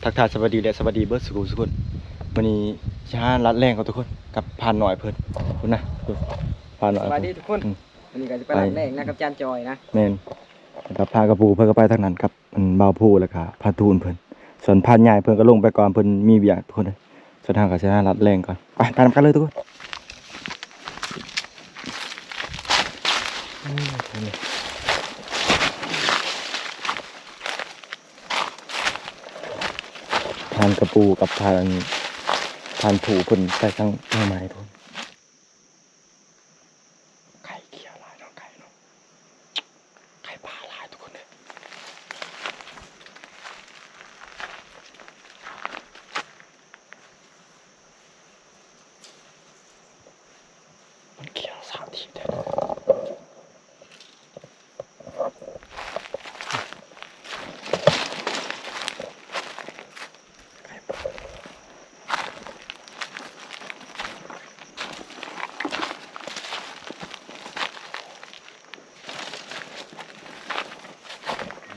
ທັກທາຍສະບາຍດີ ແລະ ສະບາຍດີເບິດສູ່ຜູ້ສູ່ຄົນ. ມື້ນີ້ຊິຫາລັດແລ່ນກັບທຸກຄົນ ກັບພານນ້ອຍເພິ່ນ ພຸ້ນນະ ພານນ້ອຍ. ສະບາຍດີທຸກຄົນ. ອືມ ມື້ນີ້ກໍຊິໄປ ໄປ ລັດແລ່ນນະ ກັບຈານຈອຍນະ. ແມ່ນ. ແລ້ວກໍພານກະປູເພິ່ນກໍໄປທາງນັ້ນກັບ ອັນ ບ່າວພູ ແລ້ວກໍພານທູນເພິ່ນ. ສ່ວນພານໃຫຍ່ເພິ່ນກໍລົງໄປກ່ອນ ເພິ່ນມີວຽກທຸກຄົນເອີຍ. ສ່ວນເຮົາກໍຊິຫາລັດແລ່ນກ່ອນ. ໄປ ໄປນຳກັນເລີຍທຸກຄົນ. ພານກະປູກັບພານ ພານພູເພິ່ນໄປທາງໜໍ່ໄມ້ພຸ້ນ. ໄກ່ເຂຍຫຼາຍເນາະ ໄກ່ເນາະ ໄກ່ປ່າຫຼາຍທຸກຄົນເອີຍ. ມັນຂຽວສາມທີບແທ້.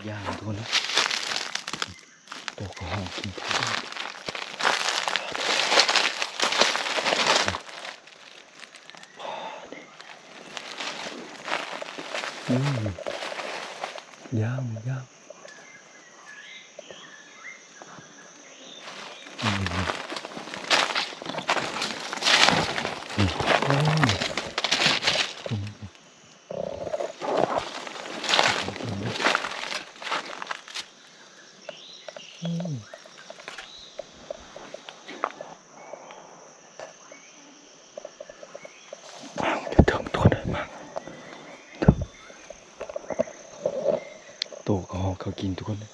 ຢ່າງທຸກຄົນເອີຍ ຕົວກະຮອກກິນ. ອືມ ຍ່າງ ຍ່າງ. ໂຕກະຮອກເຂົາກິນທຸກຄົນເອີຍ.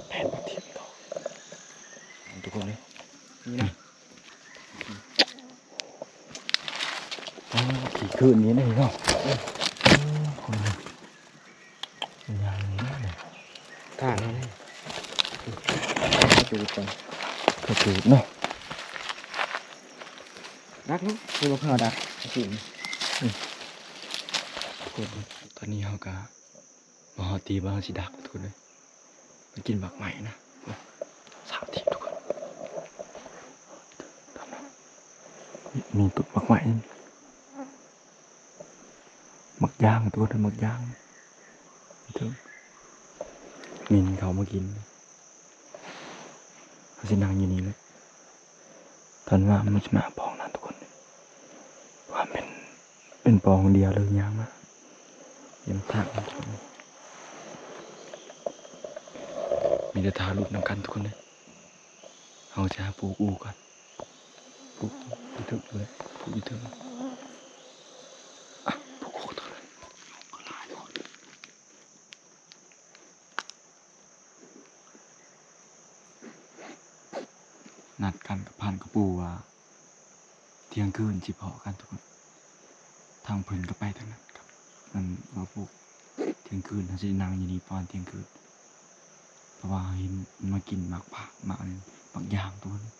ແມ່ນບໍ່ ທີມເຂົາ ທຸກຄົນເອີຍ. ນີ້ນະ ອໍ ຂີ້ຄືນນີ້ເນາະ ທຸກຄົນເອີຍ. ມັນຍ່າງນີ້ເນາະ ທາງນີ້ ຈູດກ່ອນ ກະຈູດເນາະ. ດັກເນາະ ຄືວ່າເຂົາດັກ ອືມ ຕອນນີ້ເຮົາກະມາຮອດທີ່ວ່າເຮົາຊິດັກທຸກຄົນເອີຍ. ມັນກິນໝາກໄມ້ນະ ສາມທີບທຸກຄົນ. ມີຕົ້ນໝາກໄມ້ ໝາກຢາງ ທຸກຄົນ ໝາກຢາງ ມີເຖິງ ມິນເຂົາມາກິນ. ເຮົາຊິນັ່ງຢູ່ນີ້ແຫຼະ ທ່ານວ່າມັນຊິມາປອງນັ້ນທຸກຄົນ ເພາະວ່າມັນເປັນ ເປັນປອງດຽວເລີຍ ຍ່າງມາເຫັນທາງ ມີແຕ່ຖ້າລຸ້ນນຳກັນທຸກຄົນເດີ. ເຮົາຈະຫາປູກອູ່ກ່ອນ ປູກຢູ່ເທິງເລີຍ ປູກຢູ່ເທິງ ອ່ະ ປູກອູ່ເຖິງ ຍຸງກໍຫຼາຍທຸກຄົນ. ນັດກັນກັບພານກະປູ່ວ່າ ທ່ຽງຄືນຊິພໍ້ກັນທຸກຄົນ. ທາງເພິ່ນກໍໄປທາງນັ້ນກັບ ອັນ ວ່າພວກ ທ່ຽງຄືນເຮົາຊິໄດ້ນັ່ງຢູ່ນີ້ປະມານທ່ຽງຄືນ ເພາະວ່າເຮົາເຫັນມັນມາກິນໝາກພາກ ໝາກອັນ ໝາກຢາງຕົວນີ້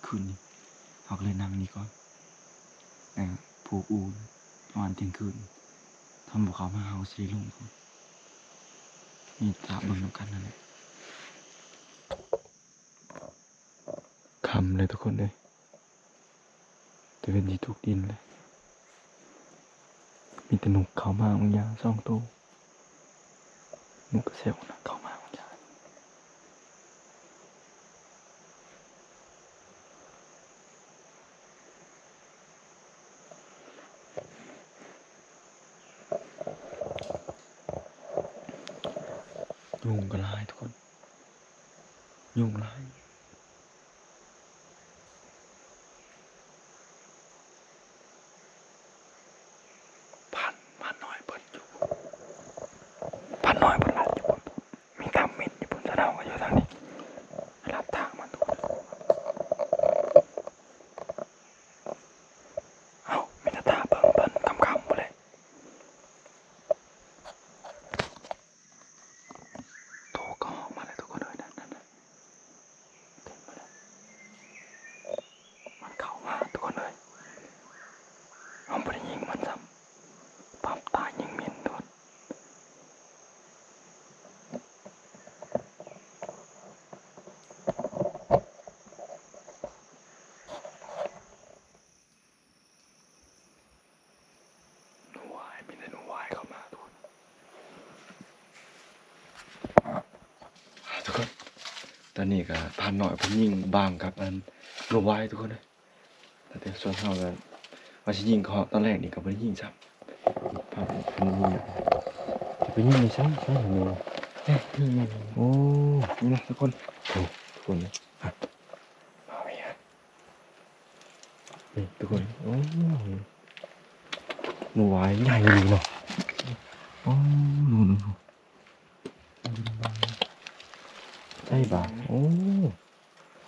ຄືນນີ້ ເຮົາກໍເລີຍນັ່ງນີ້ກ່ອນ ແລ້ວຜູກອູ່ປະມານທ່ຽງຄືນ ຖ້າມັນບໍ່ເຂົ້າມາເຮົາກໍຊິໄດ້ລົງ ນີ້ຖ້າເບິ່ງນຳກັນນັ້ນແຫຼະ. ຄ່ຳແລ້ວທຸກຄົນເອີຍ ຕາເວັນຊິຕົກດິນແລ້ວ ມີແຕ່ນົກເຂົ້າມາບາງຢ່າງສອງໂຕ ນົກກະແຊວນະເຂົ້າມາບາງຢ່າງ. ຍຸງກໍຫຼາຍທຸກຄົນ ຍຸງຫຼາຍ. ພານ ພານນ້ອຍເພິ່ນຢູ່ ພານນ້ອຍເພິ່ນລັດຢູ່ພຸ້ນ ມີຕາມມິດຢູ່ພຸ້ນ ສະເນົາກໍຢູ່ທາງນີ້ ລັດທາງມັນທຸກຄົນ. ເອົ້າ ມີແຕ່ຖ້າເບິ່ງເພິ່ນຄ່ຳໆພຸ້ນແຫຼະ. ໂຕກໍອອກມາແລ້ວທຸກຄົນເອີຍ ນັ້ນ ນັ້ນ ນັ້ນ ເຫັນບໍ່ລະ ມັນເຂົ້າມາທຸກຄົນເອີຍ ເຮົາບໍ່ໄດ້ຍິງມັນຊ້ຳ ປັບຕາຍິງມິນທຸກຄົນ. ຕອນນີ້ກໍພານນ້ອຍເພິ່ນຍິງບາງກັບອັນໜູວາຍທຸກຄົນເອີຍ. ແຕ່ສ່ວນເຮົາກໍວ່າຊິຍິງເຄາະຕອນແລກນີ້ກໍບໍ່ໄດ້ຍິງຊ້ຳ. ພານນ້ອຍເພິ່ນຍິງ ຈະໄປຍິງໃນໃສ ໃສໜູວາຍ? ເອີ ນີ້ໆ ໂອ້ ນີ້ນະທຸກຄົນ ໂອ້ ທຸກຄົນເອີຍ ມາໄວ ນີ້ທຸກຄົນ ໂອ້ ໜູວາຍໃຫຍ່ອີ່ຫຼີເນາະ. ໂອ້ ໜູ ໜູ ໃຊ່ບາດ ໂອ້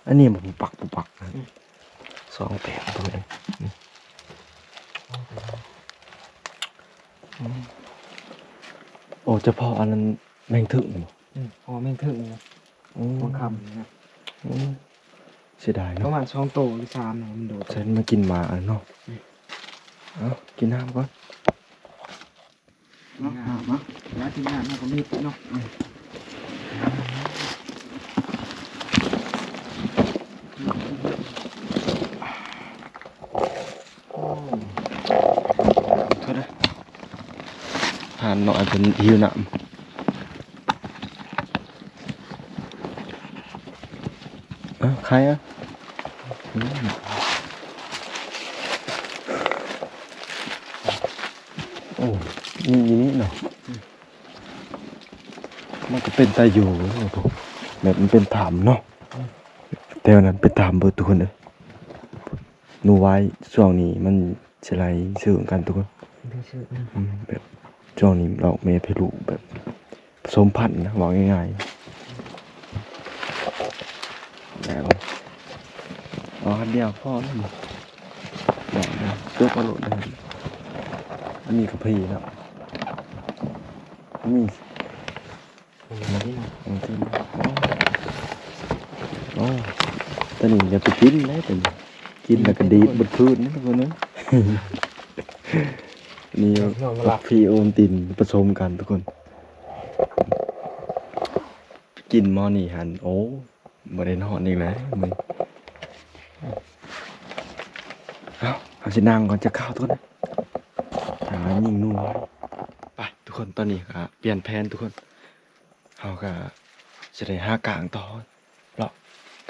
ອັນນີ້ມັນປຸບປັກ ປຸບປັກນະ ອືມ ສອງແປດຕົວເອງ. ອືມ ໂອ້ ຈະພໍອັນນັ້ນແມງເຖິກນີ້ບໍ່? ອືມ ພໍແມງເຖິກນີ້ນະ ໂອ້ ທອງຄຳນີ້ນະ. ໂອ້ ເສຍດາຍເນາະ ປະມານສອງໂຕຫຼືສາມນະ ມັນໂດດ ໃສ່ມັນມາກິນໝາອັນເນາະ. ອືມ ເອົາ ກິນນ້ຳກ່ອນ. ເນາະ ຫາມາ ຍາທີ່ງານເຮົາກໍມີເນາະ. ໂອ້ ໂທດເດີ ພານນ້ອຍເພິ່ນຫິວນ້ຳ. ເອົາ ໄຂ່ອະ ອືມ ໂອ້ ມີຢູ່ນີ້ເນາະ. ອືມ ມັນກໍເປັນຕາຢູ່ ແບບມັນເປັນຖ້ຳເນາະ. ອືມ ແຖວນັ້ນເປັນຖ້ຳເບິດທຸກຄົນເອີຍ. ໜູວາຍຊ່ວງນີ້ມັນຊິໄຫຼຊື້ກັນທຸກຄົນ ໄດ້ຊື້ກັນ. ອືມ ແບບຊ່ວງນີ້ອອກແມ່ແຜ່ລູກ ແບບ ປະສົມພັນນະ ເວົ້າງ່າຍໆ. ແລ້ວ ເອົາອັນດຽວພໍແລ້ວນີ້ ຈົກເອົາໂລດເດີ. ອັນນີ້ກໍພີເນາະ ມີ ໂອ້ ໂຕນີ້ຢ່າໄປກິນເດ້ ໂຕນີ້ກິນແລ້ວກໍດີດເບິດພື້ນເດ້ ທຸກຄົນເອີຍ. ນີ້ ນ້ອງລັກ ພີໂອວັນຕິນປະສົມກັນທຸກຄົນ. ກິນໝໍ້ນີ້ຫັ້ນ ໂອ້ ບໍ່ໄດ້ນອນອີກແລ້ວມື້ນີ້. ເອົ້າ ເຮົາຊິນັ່ງກ່ອນຈັກຄາວທຸກຄົນ ຫາຍິງໜູ. ໄປທຸກຄົນ ຕອນນີ້ກໍປ່ຽນແຜນທຸກຄົນ ເຮົາກໍຊິໄດ້ຫາກາງຕໍ່ ເລາະ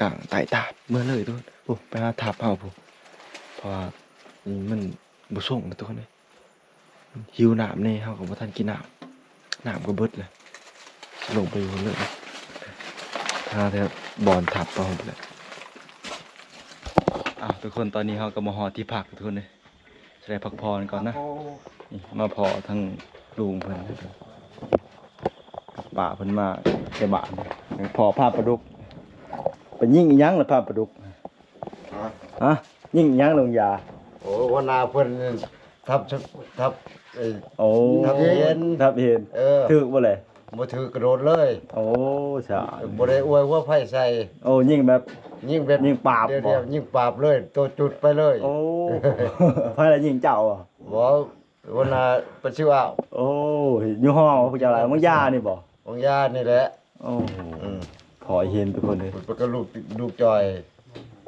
ກາງໃຕ້ຕາດເມືອເລີຍທຸກຄົນ. ໂອ້ ໄປຫາທັບເຮົາພຸ້ນ ເພາະວ່າມັນບໍ່ສົ່ງນະທຸກຄົນເອີຍ. ຫິວນ້ຳແດ່ ເຮົາກໍບໍ່ທັນກິນນ້ຳ ນ້ຳກໍເບິດແລ້ວ ລົງໄປຢູ່ເລີຍ ຫາແຖວບ່ອນທັບເຮົາພຸ້ນແຫຼະ. ອ້າວ ທຸກຄົນ ຕອນນີ້ເຮົາກໍມາຮອດທີ່ພັກທຸກຄົນເອີຍ ຊິໄດ້ພັກຜ່ອນກ່ອນນະ. ນີ້ມາພໍ້ທັງລຸງເພິ່ນ ປ້າເພິ່ນມາແຕ່ບ້ານ ພໍ້ພານປາດຸກ. ໄປຍິງອີ່ຫຍັງລະພານປາດຸກ? ຮະ? ຍິງອີ່ຫຍັງລົງຢາ? ໂອ້ ຫົວໜ້າເພິ່ນທັບ ທັບ ເອີ ໂອ້ ທັບເຫັນ ທັບເຫັນ ເອີ ຖືກບໍ່ແລະ? ບໍ່ຖືກກະໂດດເລີຍ. ໂອ້ ສາ ບໍ່ໄດ້ອວຍຫົວໄຟໃສ່. ໂອ້ ຍິງແບບ ຍິງແບບ ຍິງປາບ ດຽວ ບໍ່? ຍິງປາບເລີຍ ໂຕຈຸດໄປເລີຍ. ໂອ້ ໃຜລະຍິງເຈົ້າ? ບໍ່ ຫົວໜ້າປະຊິວອາວ. ໂອ້ ຢູ່ຫໍພວກເຈົ້າລະ ວາງຢານີ້ບໍ່? ວາງຢານີ້ແຫຼະ. ໂອ້ ອືມ ພໍເຫັນທຸກຄົນເອີຍ ເພິ່ນກໍລູກ ລູກຈ່ອຍ.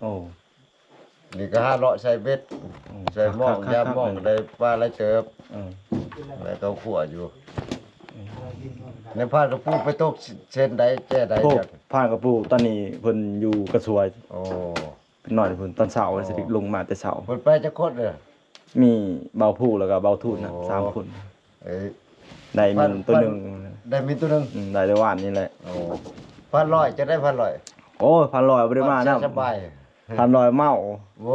ໂອ້ ນີ້ກໍຫາເລາະໃສ່ເບັດ ອືມ ໃສ່ໝອງ ຄັກໆໆ ຢາມມອງ ໄດ້ປາຫຼາຍເຕີບ. ອືມ ແລ້ວກໍຂົ້ວຢູ່ ອືມ ໃນພານກະປູໄປຕົກເສັ້ນໃດແຈໃດ? ໂອ້ ພານກະປູຕອນນີ້ເພິ່ນຢູ່ກະຊວຍ. ໂອ້ ເປັນໜ້ອຍພຸ້ນ ຕອນເຊົ້າ ໂອ້ ຊິໄດ້ລົງມາແຕ່ເຊົ້າ. ເພິ່ນໄປຈັກຄົນເດີ? ມີບ່າວພູ ແລ້ວກໍບ່າວທູນນະ ໂອ້ ສາມຄົນ. ເອີ ໄດ້ມີໂຕໜຶ່ງ ໄດ້ມີໂຕໜຶ່ງ. ອືມ ໄດ້ແຕ່ວານນີ້ແຫຼະ. ໂອ້ ພັນຮ້ອຍ ຈະໄດ້ພັນຮ້ອຍ. ໂອ້ຍ ພັນຮ້ອຍບໍ່ໄດ້ມານຳ ສະບາຍ ພັນຮ້ອຍເມົາ. ໂອ້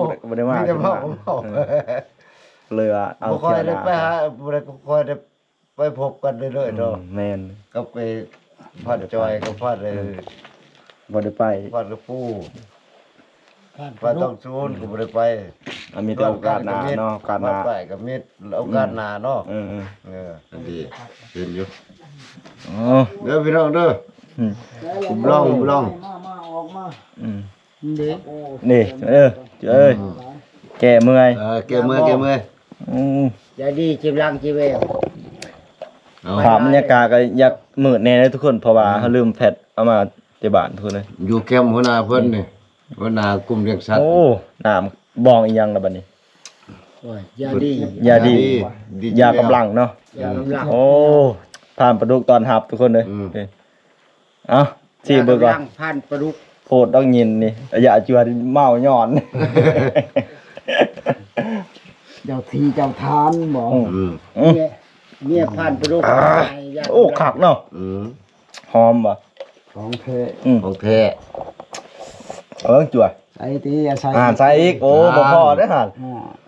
ບໍ່ໄດ້ ບໍ່ໄດ້ມາ ມີແຕ່ເມົາ ເມົາ ເອີ ເລີຍວ່າເອົາ ບໍ່ຄ່ອຍໄດ້ໄປຫາ ບໍ່ໄດ້ຄ່ອຍໄດ້ ໄປພົບກັນເລື້ອຍໆເນາະ. ອືມ ແມ່ນ ກັບໄອ້ພັນຈ່ອຍກັບພັນ ເອີ ບໍ່ໄດ້ໄປ ພັນກະປູ ພັນ ພັນທອງຊູນກໍບໍ່ໄດ້ໄປ. ອາ ມີແຕ່ໂອກາດໜ້າເນາະ ໂອກາດໜ້າ ໄປກໍມີໂອກາດໜ້າເນາະ. ເອີ ເອີ ເອີ ອັນດີ ເຫັນຢູ່. ອໍ ເດີພີ່ນ້ອງເດີ ອືມ ອຸບລອງ ອຸບລອງ ອືມ. ນີ້ເດີ ເອີ ເອີ ອືມ ແກ້ເມື່ອຍ ເອີ ແກ້ເມື່ອຍ ແກ້ເມື່ອຍ. ອືມ ຢ່າດີຈິບຫຼັງຈິບເອວ. ເອົາ ພາບບັນຍາກາດກໍຢາກມືດແດ່ເດີທຸກຄົນ ເພາະວ່າ ອືມ ເຮົາລືມແພັດເອົາມາແຕ່ບ້ານທຸກຄົນເອີຍ. ຢູ່ແຄມຫົວໜ້າເພິ່ນນີ້ ອືມ ຫົວໜ້າກຸ່ມລ້ຽງສັດ. ໂອ້ ນ້ຳບອງອີ່ຫຍັງລະບັດນີ້? ໂອ້ຍ ຢາດີ ຢາດີ ຢາດີ ຢາກຳລັງເນາະ ຢາກຳລັງ. ໂອ້ ພານປາດຸກຕ້ອນຮັບທຸກຄົນເອີຍ. ອືມ ເອີ ເອົ້າ ຊິເບິ່ງກ່ອນ ຜ່ານປາດຸກ ໂພດດອກຍິນນີ້ ຢ່າຈວນເມົາຍ້ອນ ເຈົ້າທີ່ເຈົ້າທານບໍ? ອືມ ອືມ ເມຍ ເມຍຜ່ານປາດຸກ ອ່າ ໂອ້ ຄັກເນາະ ອືມ ຫອມບໍ່? ຂອງແທ້ ອືມ ຂອງແທ້ ເອີ ຈົວ ໃສ່ຕິ ໃສ່ ອ່າ ໃສ່ອີກ ໂອ້ ອ່າ ບໍ່ພໍເດ້ຫັ້ນ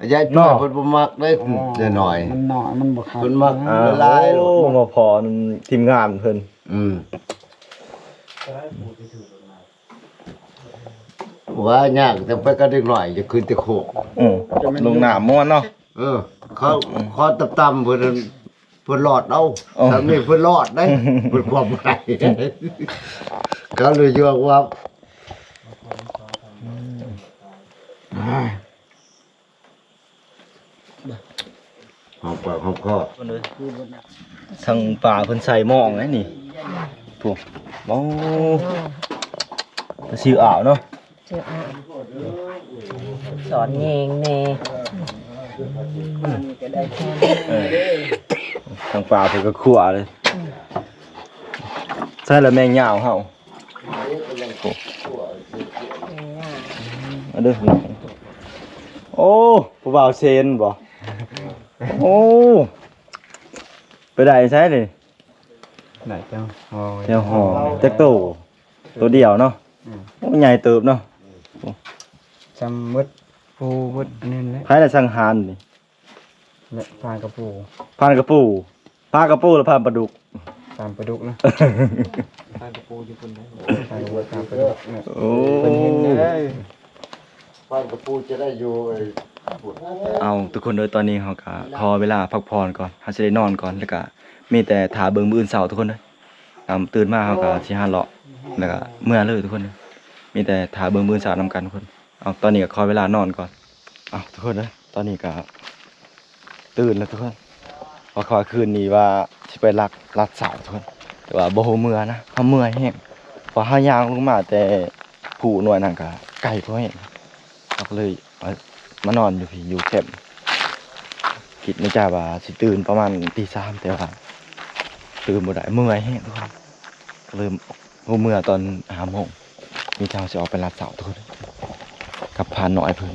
ອ່າ ຍາຍຈວຍເນາະ ເພິ່ນບໍ່ມັກເດ້ ອ່າ ນ້ອຍໆ ມັນນ້ອຍ ມັນບໍ່ຄັກ ເພິ່ນມັກ ອ່າ ຫຼາຍໆ ໂອ້ ບໍ່ພໍ ທີມງານເພິ່ນ ອືມ ວ່າຍາກ ແຕ່ໄປກັບເດັກນ້ອຍ ຢາກຂຶ້ນແຕ່ໂຄກ ອືມ ລົງນ້ຳມ່ວນເນາະ ເອີ ເຂົາ ເຂົາຕ່ຳໆ ເພິ່ນ ເພິ່ນລອດເອົາ ອໍ ສ່ຳນີ້ເພິ່ນລອດໄດ໋ ເພິ່ນຄວາມບໍ່ໄດ້ ເຂົາເລີຍຢວກວ່າ ຫອມປາກຫອມຄໍ ທາງປ່າເພິ່ນໃສ່ມອງໄດ໋ນີ້ ໂອ້ ຊິເອົາເນາະ ຊິເອົາ ສອນແຍງແດ່ ເອີ ທາງປ່າເພິ່ນກໍຂົ້ວເລີຍ ໃສ່ລະແມງຍາວເຮົາ ເອົາເດີ້ ໂອ້ ຜູ້ບ່າວເຊນບໍ? ໂອ້ ໄປໄດ້ໃສນີ້? ໄດ້ແຕ່ຫໍ່ ແຕ່ຫໍ່ ຈັກໂຕ? ໂຕດຽວເນາະ ອືມ ໂອ້ ໃຫຍ່ເຕີບເນາະ ຊ່ຳເບິດ ປູເບິດ ອັນນັ້ນແຫຼະ ໃຜລະສັງຫານນີ້? ແລະ ຜ່ານກະປູ ຜ່ານກະປູ ຜ່ານກະປູ ຫຼື ຜ່ານປາດຸກ? ຜ່ານປາດຸກນະ ຜ່ານກະປູຢູ່ພຸ້ນເດ້ ຜ່ານກະປູ ຜ່ານປາດຸກນະ ໂອ້ ເພິ່ນເຫັນເດ້ ຜ່ານກະປູຈະໄດ້ຢູ່ ເອົາ ທຸກຄົນເອີຍ ຕອນນີ້ເຮົາກະຂໍເວລາພັກຜ່ອນກ່ອນ ເຮົາຊິໄດ້ນອນກ່ອນ ແລ້ວກະມີແຕ່ຖ້າເບິ່ງມື້ອື່ນເຊົ້າທຸກຄົນເອີຍ ຕື່ນມາເຮົາກະຊິຫາເລາະ ແລ້ວກະເມືອເລີຍທຸກຄົນເອີຍ ມີແຕ່ຖ້າເບິ່ງມື້ອື່ນເຊົ້ານຳກັນທຸກຄົນ ເອົາ ຕອນນີ້ກໍຂໍເວລານອນກ່ອນ ເອົາ ທຸກຄົນເອີຍ ຕອນນີ້ກໍຕື່ນແລ້ວທຸກຄົນ ເພາະວ່າຄືນນີ້ວ່າຊິໄປລັກ ລັດເສົາທຸກຄົນ ແຕ່ວ່າບໍ່ຮູ້ເມືອນະ ເຮົາເມື່ອຍແຮງ ເພາະເຮົາຍ່າງລົງມາແຕ່ພູໜ່ວຍນັ້ນກໍໄກພໍແຮງ ເຮົາກໍເລີຍ ເອີ ມານອນຢູ່ພີ້ ຢູ່ແຄມ ຄິດໃນໃຈວ່າຊິຕື່ນປະມານຕີສາມ ແຕ່ວ່າຕື່ນບໍ່ໄດ້ ເມື່ອຍແຮງທຸກຄົນ ກໍເລີຍ ຮູ້ເມື່ອຕອນຫ້າໂມງ ມີແຕ່ເຮົາຊິອອກໄປລັດເສົາທຸກຄົນ ກັບພານນ້ອຍເພິ່ນ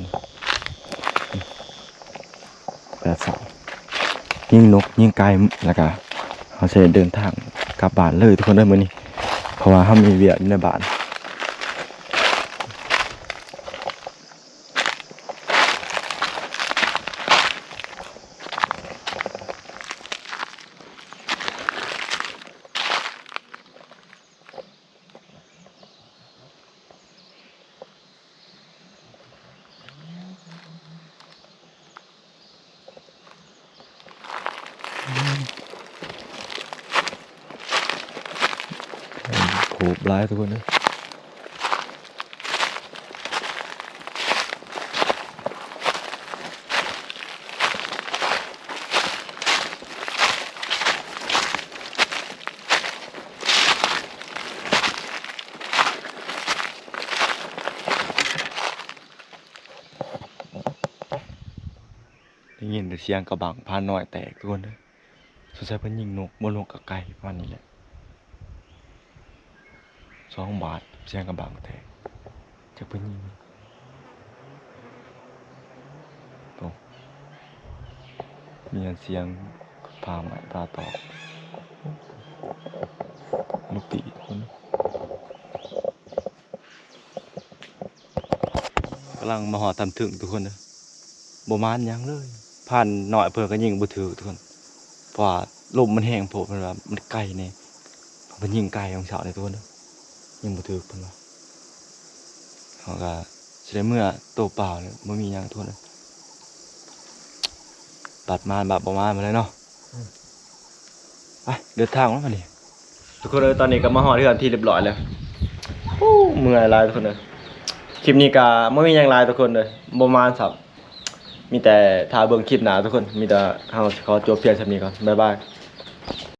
ໄປລັດເສົາ ຍິງນົກຍິງໄກ່ ແລ້ວກະເຮົາຊິເດີນທາງກັບບ້ານເລີຍທຸກຄົນເດີມື້ນີ້ ເພາະວ່າເຮົາມີວຽກຢູ່ໃນບ້ານ. ໂອ້ ໂຫ ຫຼາຍທຸກຄົນເອີຍ. ໄດ້ຍິນແຕ່ສຽງກະບັງພານນ້ອຍແຕກທຸກຄົນເອີຍ. ສົງໄສເພິ່ນຍິງນົກ ບໍ່ ນົກກະໄກ່ປະມານນີ້ແຫຼະ ສອງບາດ ສຽງກະບັງແຕກ ຈັກເພິ່ນຍິງ ໂອ້ ມີອັນສຽງຟ້າໄມ້ຟ້າຕອກ ນົກຕີທຸກຄົນ. ກຳລັງມາຮອດທາງເທິງທຸກຄົນເດີ ບໍ່ໝານຫຍັງເລີຍ ພານນ້ອຍເພິ່ນກໍຍິງບໍ່ຖືກທຸກຄົນ ເພາະວ່າລົມມັນແຮງໂພດ ເພິ່ນວ່າມັນໄກແດ່ ເພິ່ນຍິງໄກຂອງເຊົ້ານີ້ທຸກຄົນເດີ ຍິງບໍ່ຖືກເພິ່ນວ່າ ເຮົາກໍຊິໄດ້ເມືອໂຕເປົ່າເລີຍ ບໍ່ມີຫຍັງທຸກຄົນເດີ ບາດໝານບາດບໍ່ໝານມາເລີຍເນາະ. ໄປ ເດີນທາງແລ້ວບັດນີ້ ທຸກຄົນເອີຍ ຕອນນີ້ກໍມາຮອດເຮືອນທີ່ຮຽບຮ້ອຍແລ້ວ ໂອ້ ເມື່ອຍຫຼາຍທຸກຄົນເອີຍ. ຄລິບນີ້ກໍບໍ່ມີຫຍັງຫຼາຍທຸກຄົນເອີຍ ບໍ່ມານຊ້ຳ ມີແຕ່ຖ້າເບິ່ງຄລິບໜ້າທຸກຄົນ ມີແຕ່ເຮົາຊິຂໍຈົບພຽງສ່ຳນີ້ກ່ອນ ບາຍບາຍ.